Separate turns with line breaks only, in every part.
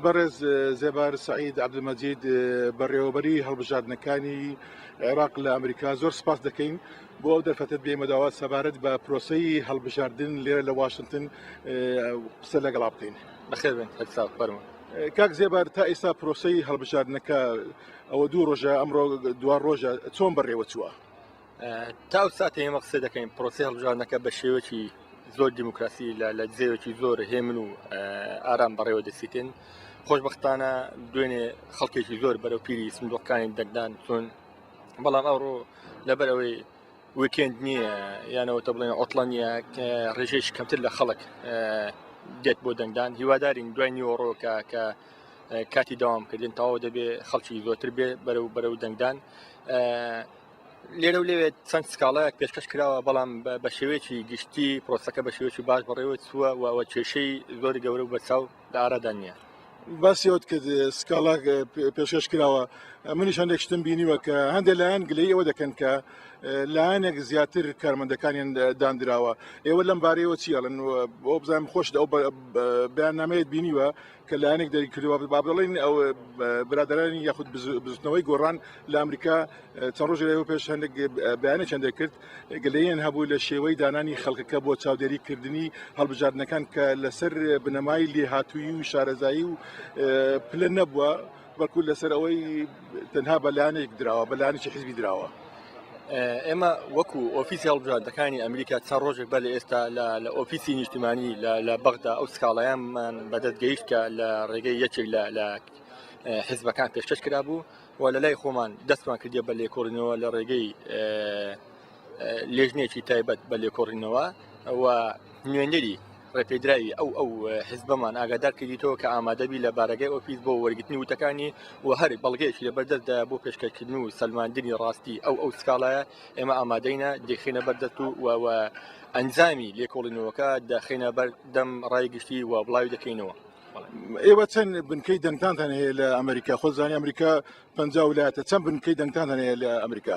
بەڕێز زێبار سەعید عەبدولمەجید بەڕێوەبەری هەڵبژاردنەکانی عێراق لە ئەمریکا زۆر سپاس دەکەین بۆ ئەو دەرفەتت بێمە داوا سەبارەت بە پرۆسەی هەڵبژاردن لێرە لە واشنتن قسە لەگەڵا بکەین.
بەخێر بێن هەرسا فەرموون.
کاک زێبار تا ئێستا پرۆسەی هەڵبژاردنەکە ئەوە دوو ڕۆژە ئەمڕۆ دوا ڕۆژە چۆن بەڕێوە چووە؟
تا ئەو ساتە ئێمە قسە دەکەین پرۆسی هەڵبژاردنەکە بە شێوەکی زۆر دیموکراسی لە لە جێوەکی زۆر هێمن و ئارام بەڕێوە دەچیتن خۆشببختانە دوێنێ خەڵکێکی زۆر بەرەو پیری سندوقەکانی دەنگدان چون بەڵام ئەوڕۆ لەبەر ئەوەی weekend نییە یانەوە تە بڵێن عوتڵە نییە ڕێژەیش کەمتر لە خەڵک دێت بۆ دەنگدان هیوادارین دوای نیوەڕۆ کە کە کاتی داوامکردن تەواو دەبێ خەڵکی زۆرتر بێ بەرەو بەرەو دەنگدان لێرە و لەوێ چەند سکاڵایەک پێشکەش کراوە بەڵام بە شێوەیەکی گشتی پرۆسەکە بە شێوەیەکی باش بەڕێوە چووە و ئەوە کێشەی زۆر گەورە و بەرچاو لە ئارادا نییە.
باسی ئەوت کرد سکاڵا پێشکەش کراوە منیش هەندێک شتم بینیوە کە هەندێک لایەن گلەی ئەوە دەکەن کە لایەنێک زیاتر کارمەندەکانیان داندراوە ئێوە لەم بارەیەوە چی ئەڵێن بۆ بزانم خۆش ئەو بەیاننامەیەت بینیوە کە لایەنێک دەریکردووە با بڵێین ئەو برادەرانی یاخود بزوتنەوەی گۆڕان لە ئەمریکا چەند ڕۆژێک لەوە پێش هەندێک بەیانێکیان دەکرد گلەیان هەبوو لە شێوەی دانانی خەڵکەکە بۆ چاودێری کردنی هەڵبژاردنەکان کە لەسەر بنەمای لێهاتوویی و شارەزایی و پلە نەبووە بەڵکو لەسەر ئەوەی تەنها بە لایەنێک دراوە بە لایەنێکی حزبی دراوە.
ئێمە وەکو ئۆفیسی هەڵبژاردنەکانی ئەمریکا چەند ڕۆژێک بەر لە ئێستا لە ئۆفیسی نیشتیمانی لە بەغدا ئەو سکاڵایانمان بەدەست گەیشت کە لە ڕێگەی یەکێک لە حزبەکان پێشکەش کرابوو و لە لای خۆمان دەستمان کردیە بە لێکۆڵینەوە لە ڕێگەی لێژنێکی تایبەت بە لێکۆڵینەوە و نوێنەری ڕێپێدراوی ئەو ئەو حزبەمان ئاگادار کردیتەوە کە ئامادەبی لە بارەگای ئۆفیس بۆ وەرگرتنی وتەکانی و هەر بەڵگەیەکی لەبەردەستدا بۆ پێشکەشکردن و سەلماندنی ڕاستی ئەو ئەو سکاڵایە ئێمە ئامادەینە دەیخەینە بەردەست و و ئەنجامی لێکۆڵینەوەکە دەخەینە بەردەم ڕای گشتی و بڵاوی دەکەینەوە.
ئێوە چەند بنکەی دەنگدانتان هەیە لە ئەمریکا؟ خۆ زانی ئەمریکا 50 ولایەتە چەند بنکەی دەنگدانتان هەیە لە ئەمریکا؟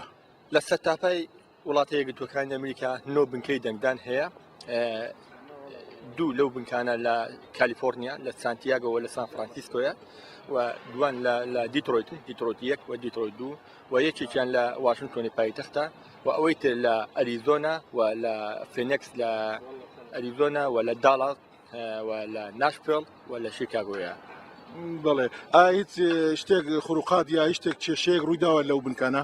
لە سەرتاپای وڵاتە یەکگرتووەکانی ئەمریکا نۆ بنکەی دەنگدان هەیە دوو لەو بنکانە لە کالیفۆرنیا لە سانتیاگۆوە لە سان فرانسیسکۆیە و دوان لە دیترۆیت دیترۆیت یەک و دیترۆیت دوو و یەکێکیان لە واشنگتۆنی پایتەختە و ئەوەی تر لە ئەریزۆنا و لە فێنکس لە ئەریزۆنا و لە داڵاس و لە ناشفێڵ و لە شیکاگۆیە.
بەڵێ ئایا هیچ شتێک خروقات یا هیچ شتێک کێشەیەک ڕوویداوە لەو بنکانە؟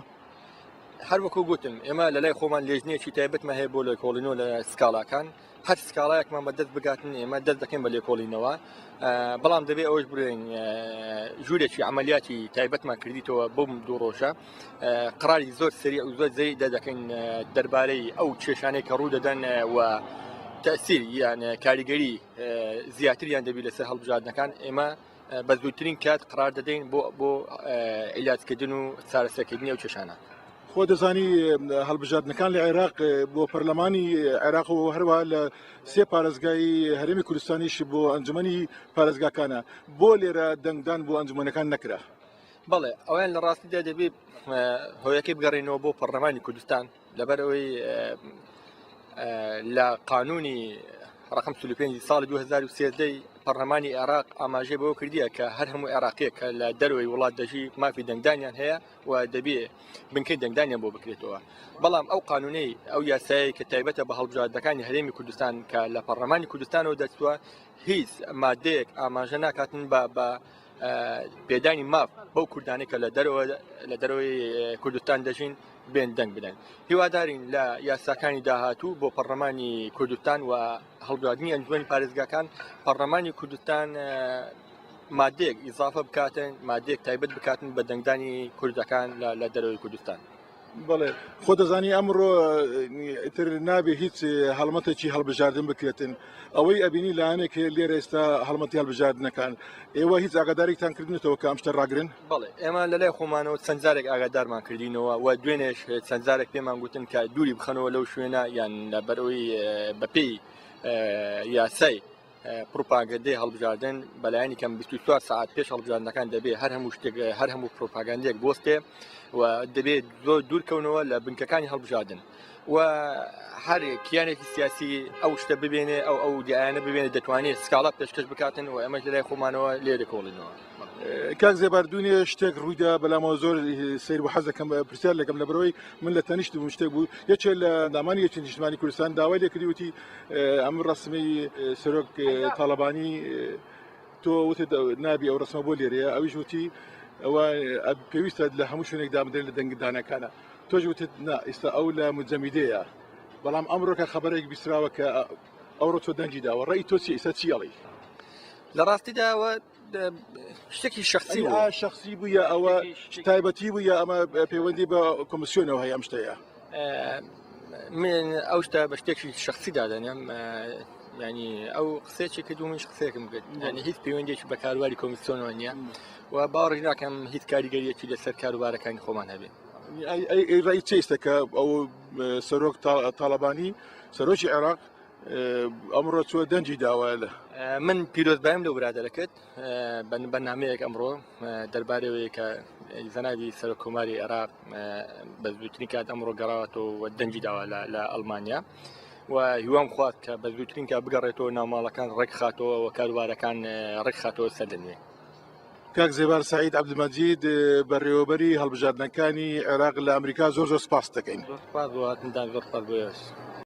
هەر وەکو گوتم ئێمە لە لای خۆمان لێژنەیەکی تایبەتمان هەیە بۆ لێکۆڵینەوە لە سکاڵاکان هەر سکاڵایەکمان بە دەست بگاتن ئێمە دەست دەکەین بە لێکۆڵینەوە بەڵام دەبێ ئەوەش بڵێن ژوورێکی عملیاتی تایبەتمان کردیتەوە بۆم دوو ڕۆژە قراری زۆر سری و زۆر زەی دەدەکەین دەربارەی ئەو کێشانەی کە ڕوو دەدەن و تەسیر یان کاریگەری زیاتریان دەبی لەسەر هەڵبژاردنەکان ئێمە بە زووترین کات قرار دەدەین بۆ بۆ عیلاجکردن و چارەسەرکردنی ئەو کێشانە.
خۆ دەزانی هەڵبژاردنەکان لە عێراق بۆ پەرلەمانی عێراق و هەروە لە سێ پارێزگای هەرێمی کوردستانیش بۆ ئەنجومەنی پارێزگاکانە بۆ لێرە دەنگدان بۆ ئەنجومەنەکان نەکرا.
بەڵێ ئەویان لە ڕاستیدا دەبێ هۆیەکەی بگەڕێنەوە بۆ پەرلەمانی کوردستان لەبەر ئەوەی لە قانونی ڕقم 45 ساڵی 2013 پەرلەمانی عێراق ئاماژەی بەوە کردیە کە هەر هەموو عێراقیە کە لە دەرەوەی وڵات دەژی مافی دەنگدانیان هەیە و دەبێ بنکەی دەنگدانیان بۆ بکرێتەوە بەڵام ئەو قانونەی ئەو یاسایی کە تایبەتە بە هەڵبژاردنەکانی هەرێمی کوردستان کە لە پەرلەمانی کوردستانەوە دەرچووە هیچ مادەیەک ئاماژە ناکاتن بە بە پێدانی ماف بەو کوردانەی کە لە دەرەوە لە دەرەوەی کوردستان دەژین بێن دەنگ بدەن هیوادارین لە یاساکانی داهاتوو بۆ پەرلەمانی کوردستان و هەڵبژاردنی ئەنجومەنی پارێزگاکان پەرلەمانی کوردستان مادەیەک ئیزافە بکاتن مادەیەک تایبەت بکاتن بە دەنگدانی کوردەکان لە دەرەوەی کوردستان.
بەڵێ خۆ دەزانی ئەمڕۆ ئیتر نابێ هیچ هەڵمەتێکی هەڵبژاردن بکرێتن ئەوەی ئەبینی لایەنێک هەیە لێرە ئێستا هەڵمەتی هەڵبژاردنەکان ئێوە هیچ ئاگادارێکتان کردنێتەوە کە ئەم شتە ڕاگرن؟
بەڵێ ئێمە لە لای خۆمانەوە چەند جارێک ئاگادارمان کردینەوە و دوێنێش چەند جارێک پێمان گوتن کە دووری بخەنەوە لەو شوێنە یان لەبەرئەوەی بەپێی یاسای پروپاگەندەی هەڵبژاردن بەلایەنی کەم 24 ساعت پێش هەڵبژاردنەکان دەبێ هەر هەموو شتێک هەر هەموو پروپاگەندێک بوەستێ و دەبێت زۆر دوورکەونەوە لە بنکەکانی هەڵبژاردن. و هەر کیانێکی سیاسی ئەو شتە ببێنێ ئەو ئەو دیایانە ببێنێ دەتوانێت سکاڵا پێشکەش بکاتن و ئێمەش لەلای خۆمانەوە لێ دەکۆڵینەوە.
کاک زێبار دوونێ شتێک ڕوویدا بەلامەوە زۆر سیر و حەز دەکەم پرسیار لەکەم لەبەرەوەی من لە تەنیشت بووم شتێک بوو یەکێ لە ئەندامانی یەکێتی نیشتمانی کوردستان داوای لێکردی وتی ئەم ڕسمی سەرۆک تاڵەبانی تۆ وتت نابی ئەو ڕسمە بۆ لێرەیە ئەویش وتی ئەوە پێویستە لە هەموو شوێنێک دابدرێت لە دەنگدانەکانە تۆش وتت نا ئیستا ئەو لە مجەمیدەیە بەڵام ئەمڕۆکە خەبەرێک بیستراوە کە ئەوڕۆ تۆ دەنگی داوە ڕێی تۆ چی ئیستا چی ئەڵێی؟
لە ڕاستیدا ئەوە شتێکی شخصی بوو
شخصی بوو یا ئەوە تایبەتی بوو یا ئەمە پەیوەندی بە کۆمیسیۆنەوە هەیە ئەم شتەیە
من ئەو شتە بە شتێکی شخصی دادەنێم ینی ئەو قسەیەکی کردو منش قسەیەکم کرد ینی هیچ پەیوەندێکی بە کاروباری کۆمیسیۆنەوە نییە و باوەڕی ناکەم هیچ کاریگەریەکی لەسەر کاروبارەکانی خۆمان هەبێت
ڕای چێستە کە ئەو سەرۆک تاڵەبانی سەرۆکی عێراق ئەمڕۆ چوە دەنگی داوە لە
من پیرۆزبایم لەو برادەرە کرد بەرنامەیەک ئەمڕۆ دەربارەوەی کە زەنابی سەرۆک کۆماری عێراق بە زووترین کات ئەمڕۆ گەڕاوەتەوە و دەنگی داوە لە ئەڵمانیا و هیوام خواست کە بە زووترین کات بگەڕێتەوە ناوماڵەکان ڕێکخاتەوە و کاروبارەکان ڕێکخاتەوە سەر لە نوێ.
کاک زێبار سعید عبدالمجید بەڕێوەبەری هەڵبژاردنەکانی عێراق لە ئەمریکا زۆر زۆر سپاس دەکەین.
زۆر سپاس بۆ هاتنتان زۆر سپاس بۆ ئێوەش.